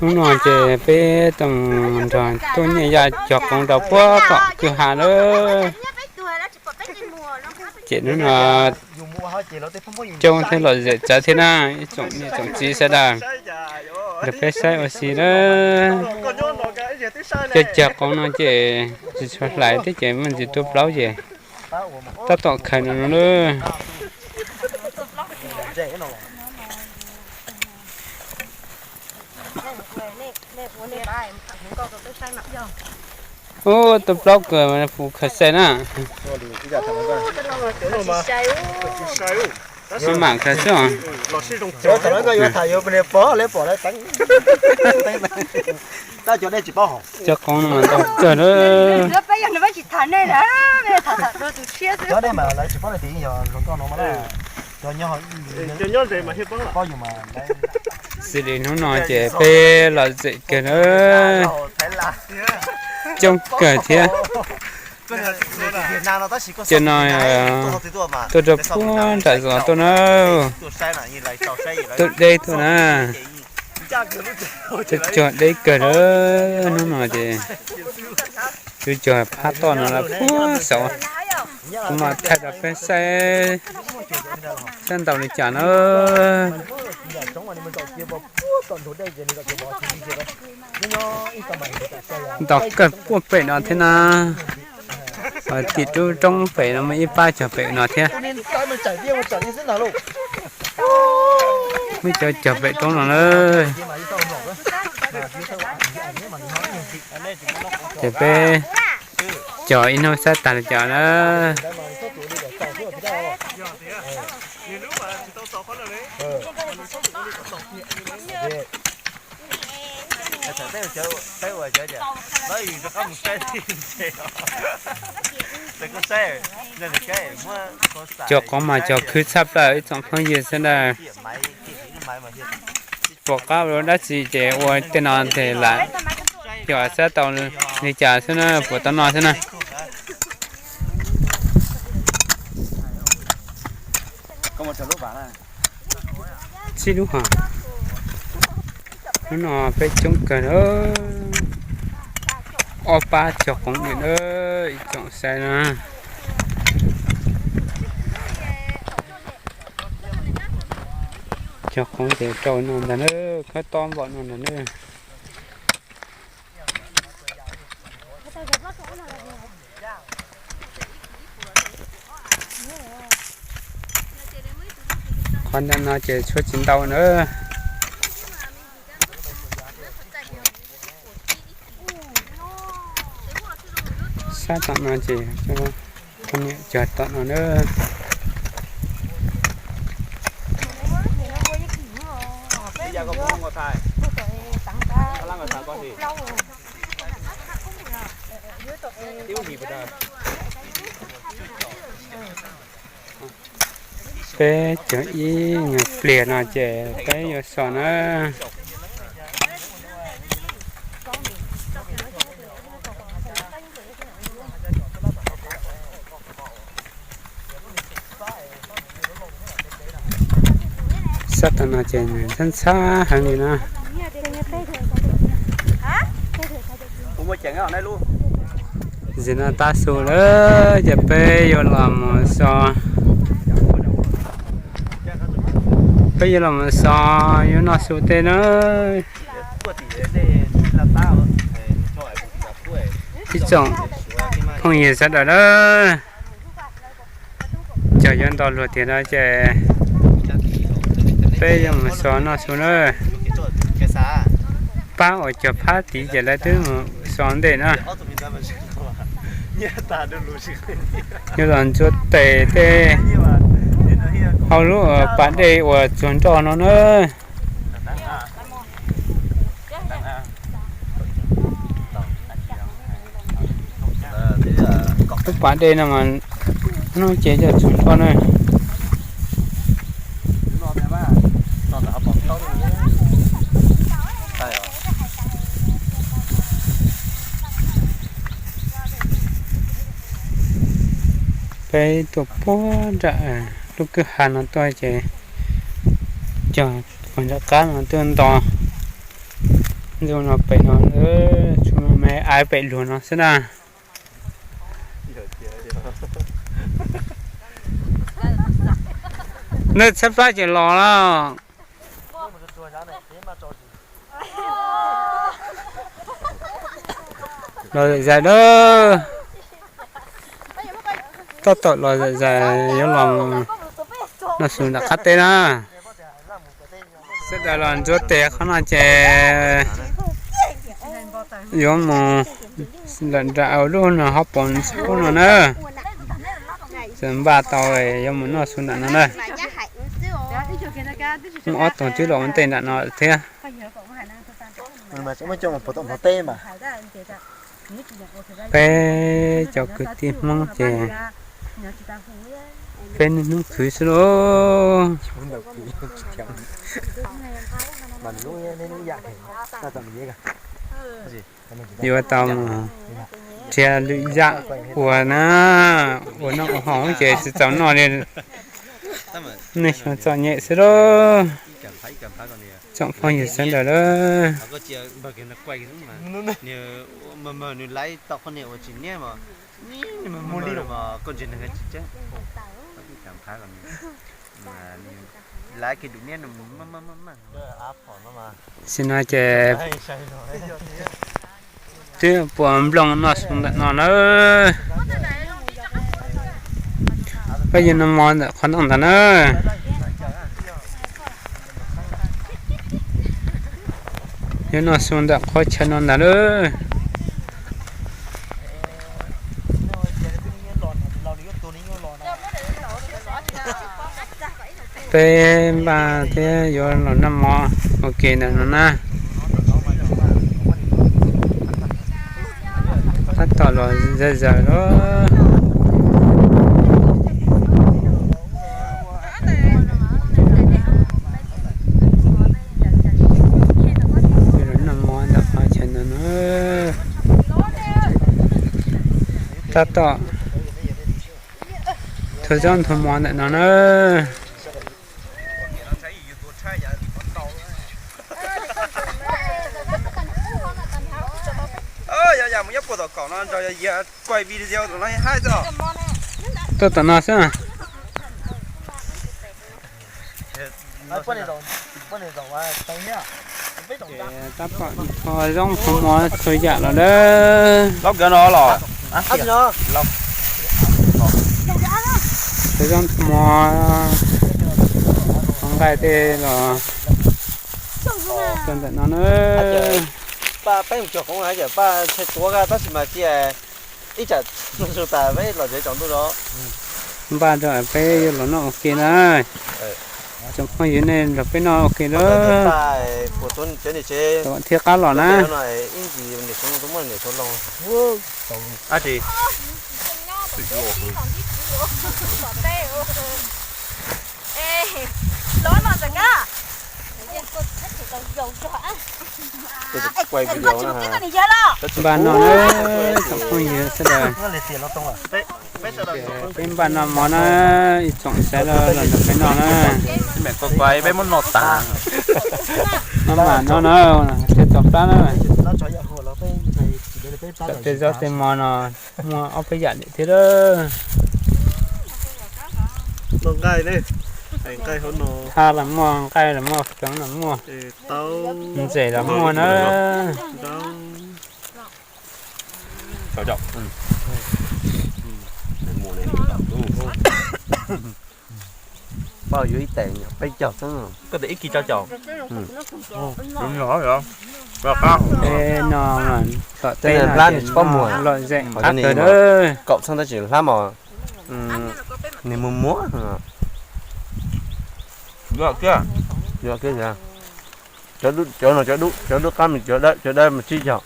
Hnub no ces peb tuaj mus nrog tuaj nyiaj ya cog qoov rau puag tom kwj ha lawm. Ces hnub no coob thiab lom zem txawv thiab na, ib tsoom niam tsoom txiv sawv daws nrog peb saib ua si lawm. Cov cog qoov no ces tsis tshua hlais thiab ces muaj ntxiv tua plaub ces tab tom khaws no no lawm. Ub, tua plaub kawg, puas khaws xais na? Mam khaws xwb os. Cov qoov no mas ntau kawg na. Xws li hnub no ces peb lom zem kawg na, coob kawg thiab. Cov no tuaj rau puag nram zos tuaj na, tuaj deb tuaj na, tuaj cog deb kawg na. Hnub no ces tuaj cog phab toj no lawm puag saud, kuv mam thaij rau peb saib, saib ntau li cas na. Ntau kawg puag pem no thiab na. Tim roob roob pem no muaj ib pab cog pem no thiab. Muaj cov cog pem roob no na. Ces peb cog ib hnub saib tag li cas na. Cog qoov mas cog khwv tshaj plaws ib tsoom phooj ywg sawv daws. Pom qab ua dab tsi ces ua tej no ces lam cog saib tau li cas xwb na, puas tau noj xwb na. Tsib lub hos. Hnub no peb coob kawg na, ob pab cog qoov lawm na, ib tsoom saib na. Cog qoov ces rau no ntag na, khawb tob npaum no ntag na. Qhov ntawm no ces tshuav tsis ntau na. Sab tom no ces poj niam cog tom no na. Peb cog ib nyuag pliag no ces peb yuav so na. Sab tom no ces nws ntxhab ntxhab heev li na. Zim no tav su lawm ces peb yuav los mus so, peb yuav los mus so, yuav noj su tej na. Ib tsoom phooj ywg sawv daws na, cog yuav ntau luag tiag no ces peb yuav mus so noj su na. Pab uas cog phab tid ces lawv twb mus so ntej na. Yuav los ntxuav tes tej hauv lub pas dej uas tsuag nroj no na. Lub pas dej no mas hnub ces coj tsuag nroj na. Peb tuaj puag nram lub kwj ha no tuaj ces Cog pem nram qab no twb nto, ntxuj no pem no, tsuas me me aiv pem luag no xwb na. Nej txhab plab ces los lawm. Los zais zais lawm. Tab tom los zais zais yuav los noj su nram qab teb na. Sawv daws los ntxuav tes qhov no ces yuav mus lawm nram lub no hauv paus ntxhab no na. Txawm npaj tau yuav mus noj su nram no na. Muaj ob tug twb los ua ntej nram no thiab. Peb cov kwv tij Hmoob ces peb niaj hnub khwv xwb lauj. Yuav tau mus nrhiav lwm yam ua na, ua noj ua haus ces tsis txaus noj li. Nej xyov txom nyem xwb lauj. Tsoom phooj ywg sawv daws lauj. Sim no ces twb puas nplooj noj su ntawm no na. Peb yuav noj mov ntawm qhov no ntag na. Yuav noj su ntawm qhov chaw no ntag lauj. Peb npaj thiab yuav los noj mov ua ke ntawm no na. Tab tom los zais zais lawm. Los noj mov ntawm qhov chaw no na. Tab tom nthuav zaub nthuav mov ntawm no na. Tuaj tom no xwb. Tab tom nthuav zaub nthuav mov txhua yam los lawm. Nthuav zaub nthuav mov, nthuav nqaij tej los tuaj ntawm no na. Pab peb mus cog qoov hais tias pab ntshe tuav tab sis mas cia ib tsam zus tas peb los tsev tsaus ntuj los. Npaj rau peb yuav los noj ua ke na. Tsoom phooj ywg nej nrog peb noj ua ke na. Thiab qab los na. Npaj no na, tsoom phooj ywg sawv daws. Peb npaj noj mov na, ib tsoom saib los nrog peb noj na. Maj mam no na, thiaj tau plab na. Tej zaub tej mov no muaj ob peb yam thiab lawm. Thaj los muaj, nqaij los muaj, feev los muaj, ntses los muaj na. Peb no kom tej no lom zem qab kawg na. Kaum txheej tab sis hlab mos, nws muag muag. Yuav kiag, cov no cov dub, cov dub qab, cov dawb mas tsib caug.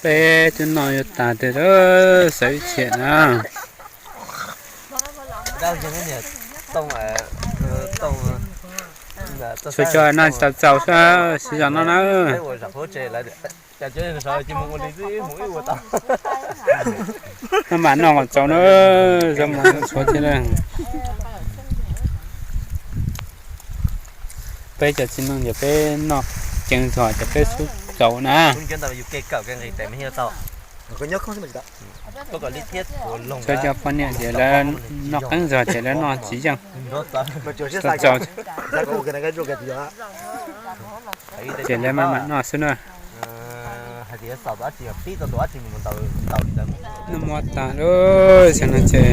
Peb cov no yuav tas tes lawm, xav ib chim na. Tsuas cov no tsis tau txaus xwb, siv zog no na. Maj mam noj kom txaus na, zoo mas tshuav thiab na. Peb cov txiv neej ces peb noj ceev zog ces peb xub txaus na. Cov, cov poj niam ces lawv noj qeeb zog ces lawv noj tsis yeej, txaus txaus ces lawv maj mam noj xwb na. Noj mov tas lawm, xyoo no ces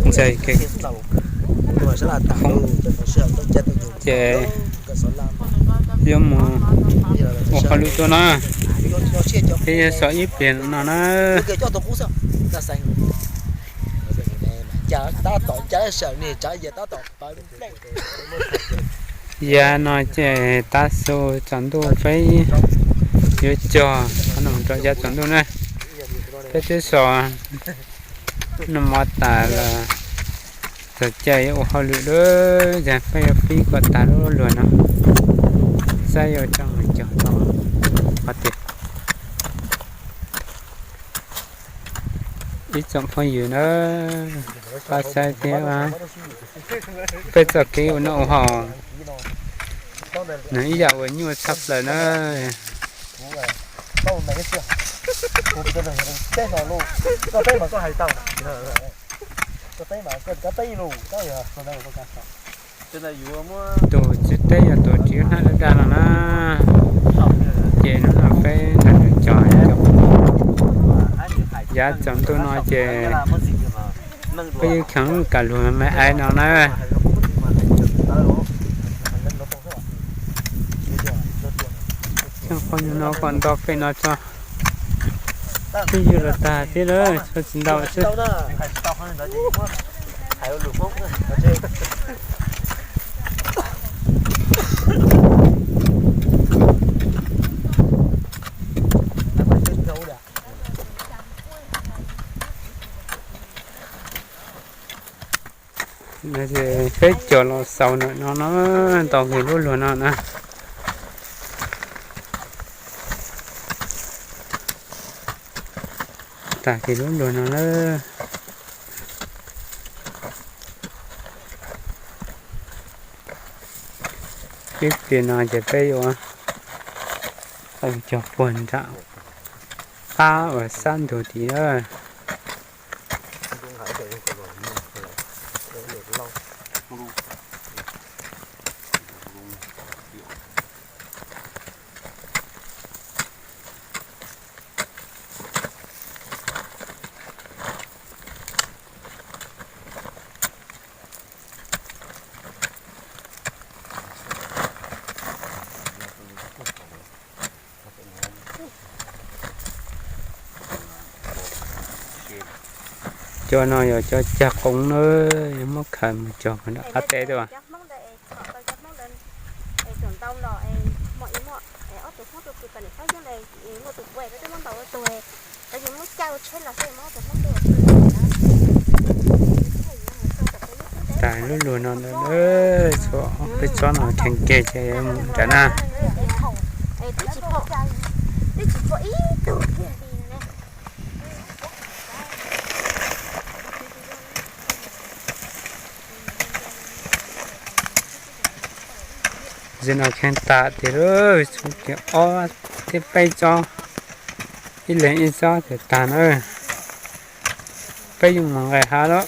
ntxais kev khoob ces yuav mus ua hauj lwm tuaj na. Peb yuav xaus ib pliag no na. Yav no ces tav su tsaus ntuj peb yuav cog qhov no mus rau yav tsaus ntuj na. Peb twb xaus noj mov tas los txog caij yuav ua hauj lwm lawm, yog peb yuav pib kom tas lub luag no, saib yuav coj mus cog tau qhov twg. Ib tsoom phooj ywg na, pab saib thiab. Peb txoj kev ua noj ua haus nws ib yam uas nyuaj tshaj plaws na. Tus txiv teb yog tus tsis hnab daj daj no na, ces hnub no peb nrog nws cog cog. Yav tsaus ntuj no ces peb yeej kheev lub kas lug me aiv no na. Cov phooj ywg no kom nto pem no tso, twb yug los tag thiab lawm, tso tsis ntau xwb. Peb cog los xaus ntawm no no, tau kiag lub luag no na. Tag kiag lub luag no na. Ib pliag no ces peb yuav cog puag nram qab uas sab ntug tid na. Cov no yog cov cag qoov na, yog muab khaws mus cog nram qab teb tuaj. Tas lub luag no ntawd, tshuav peb tsob no kheev kiag ces mus nrad na. Zaum no kheev tas tiag lauj, tshuav kiag ob thiab peb tsob, ib leeg ib tsob ces tag na. Peb yuav mus nqis hav lawm.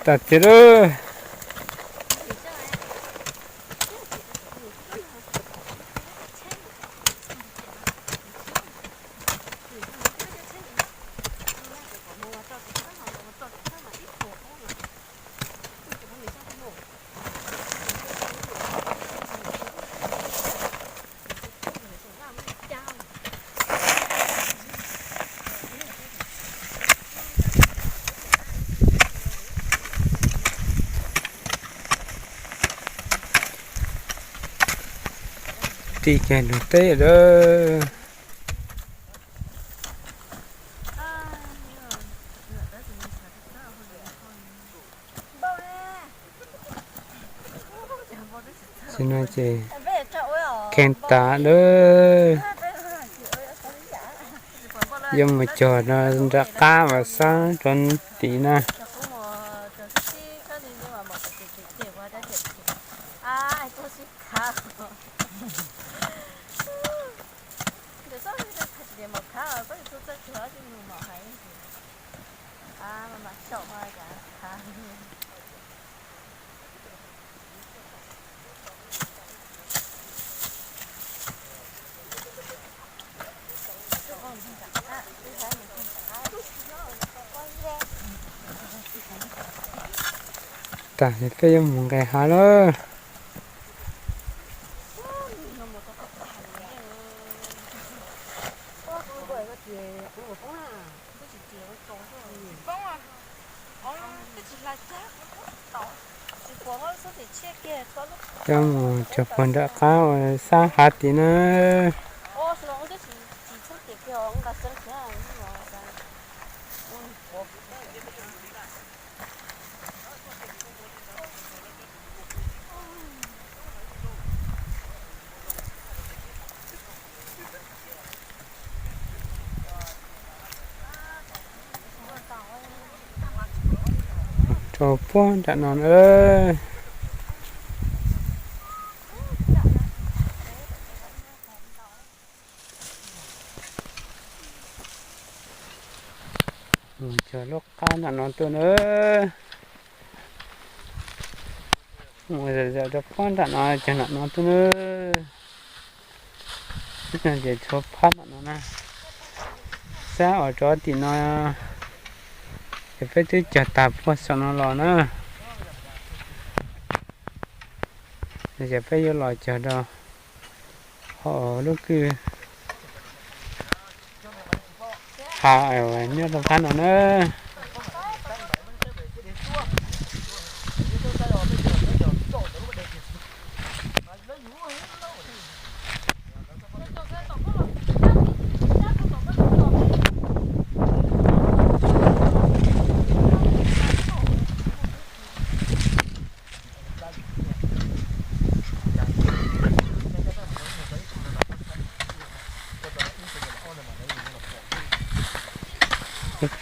Tas tiag lauj. Ti kiag lug teb lawm. Tam sim no ces kheej tas lawm. Yuav mus cog nram qab uas sab rau tim na. Tas, peb yuav mus nqis hav lawm. Yuav mus cog puag nram qab uas sab hav tim na. Rau puag nram no na. Mus cog lub qab nram no tuaj na. Mus zom zaws rau puag nram no, cog nram no tuaj na. Ib no ces tshuav phab nram no na. Sab uas rov tim no ces peb twb cog tag puag saum no los na. Ces peb yuav los cog rau hauv lub kwj ha uas nyob rau phab no na.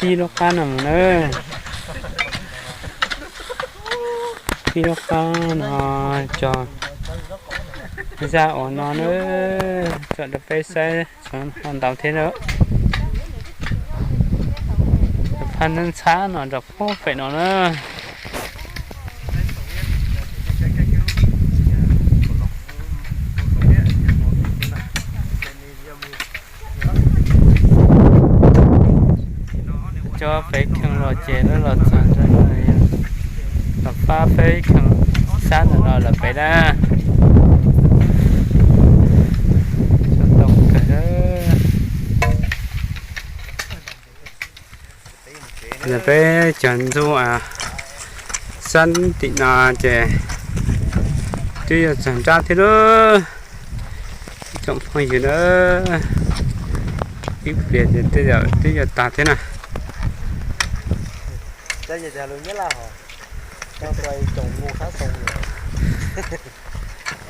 Pib lub qab no mus na. Pib lub qab no cog zaj uas no na, tsom rau peb saib ho ntau thiab na. Phab ntxhab no rau puag pem no na. Cov peb kheev los ces lawv los txog ntawm no, los pab peb kheev sab ntawm no lawm pem na. Tau kawg. Yog peb cog ntxuav sab tim no ces twb yuav txog nrab thiab lauj. Ib tsoom phooj ywg na, ib pliag ces tej zaum twb yuav tag thiab na.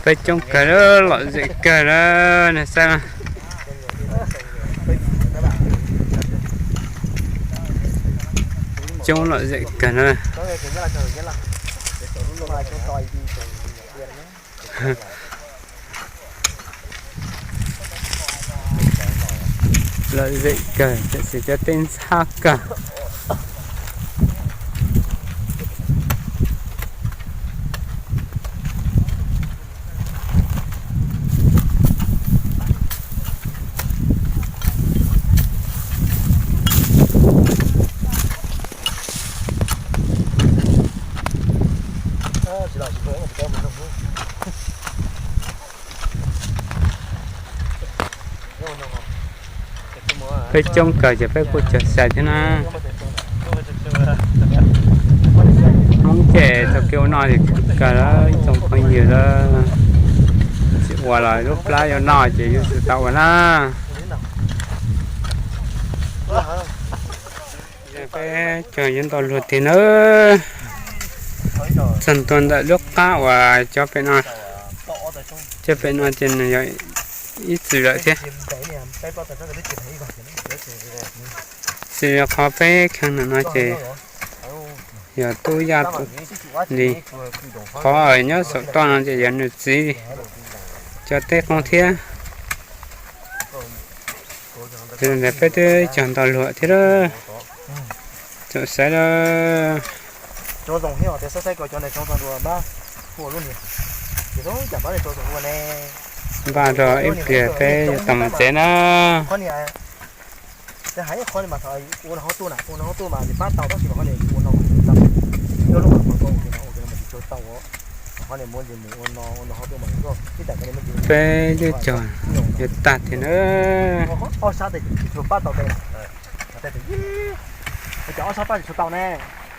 Peb coob kawg, lom zem kawg na, nej saib. Coob lom zem kawg na. Lom zem kawg, tam sim cov tej ntxhab kawg. Peb coob kawg ces peb kuj cog xais thiab na. Hmoob ces txoj kev ua noj ces kawg lawm, ib tsoom phooj ywg lawm. ua los lub plab yuav noj ces yus tsis tau ua na. Peb cog yuav ntau luag tiag nawb. Txog ntua ntawm lub qab uas cov pem no, cov pem no ces nws yog ib txwm lawm thiab. Xws li qhov peb kheev ntawm no ces yog tub yaj li, qhov nyob saum toj no ces yog nws txiv cov teb qoob thiab. Ces peb twb cog ntau luag thiab lawm, txaus saib lawm. Npaj rau ib pliag peb yuav tau mus tsev na. Peb twb cog yuav tag tiag na.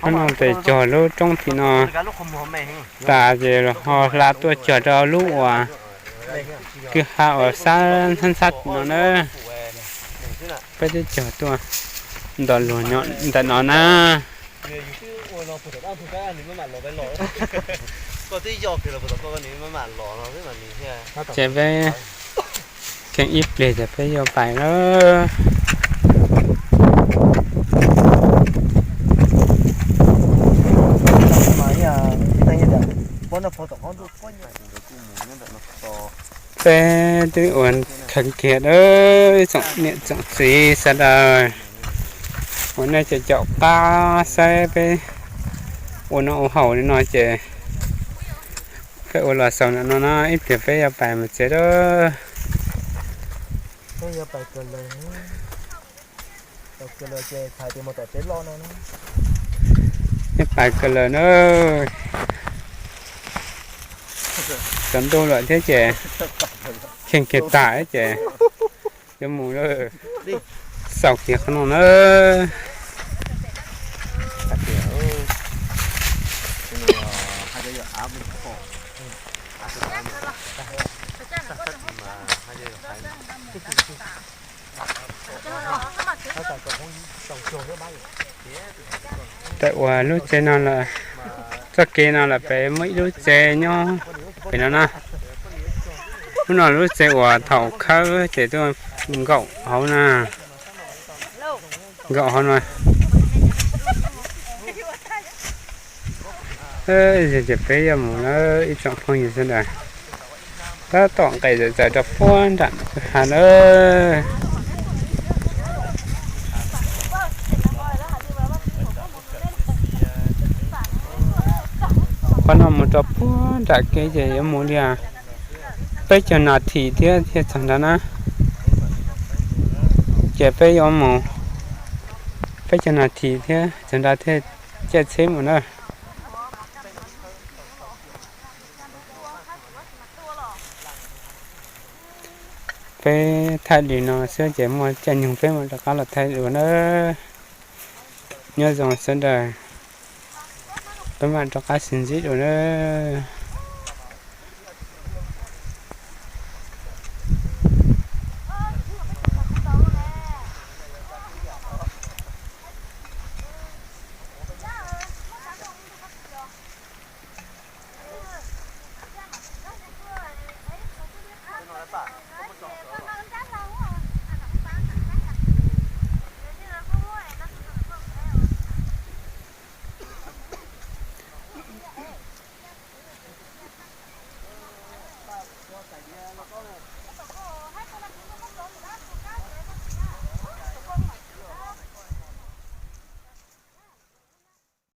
Hnub no tes cog lub roob tim no tas ces ho hla tuaj cog rau lub uas kwj ha uas sab ntxhab ntxhab tim no na. Peb twb cog tuaj ntau luag nyob ntawm no na. Ces peb kheev ib pliag ces peb yuav pais lawm. Peb twb ua kheev kiag lawm, tsoom niam tsoom txiv sawv daws, uas nej cov caum qab saib peb ua noj ua haus li no ces peb ua los xaus ntawm no na, ib pliag peb yuav pais mus tsev lawm. Pais kawg lawm na. Tsaus ntuj lawm thiab ces kheev kiag tas ces yuav mus lawm. Xaus kiag qhov no na. Tawm uas lub tsev no lawm, txoj kev no lawm pem muaj ib lub tsev nyob pem no na. Lub no lub tsev uas thaum khawb ces tuaj nkaum hauv na, nkaum hauv no. Ces peb yuav mus lawm ib tsoom phooj ywg sawv daws. Tab tom nqes txawm txawm rau puag nram kwj ha lawm. Qhov no mus rau puag nram kev ces yuav mus li peb caug nas this thiab thiaj txog nrad na. Ces peb yuav mus peb caug nas this thiab txog nrad thiaj caij tsheb mus na. Peb thaij li no xwb ces muaj caij nyoog peb mam rov qab los thaij dua na. Nyob zoo sawv daws, peb mam rov qab sib ntsib dua na.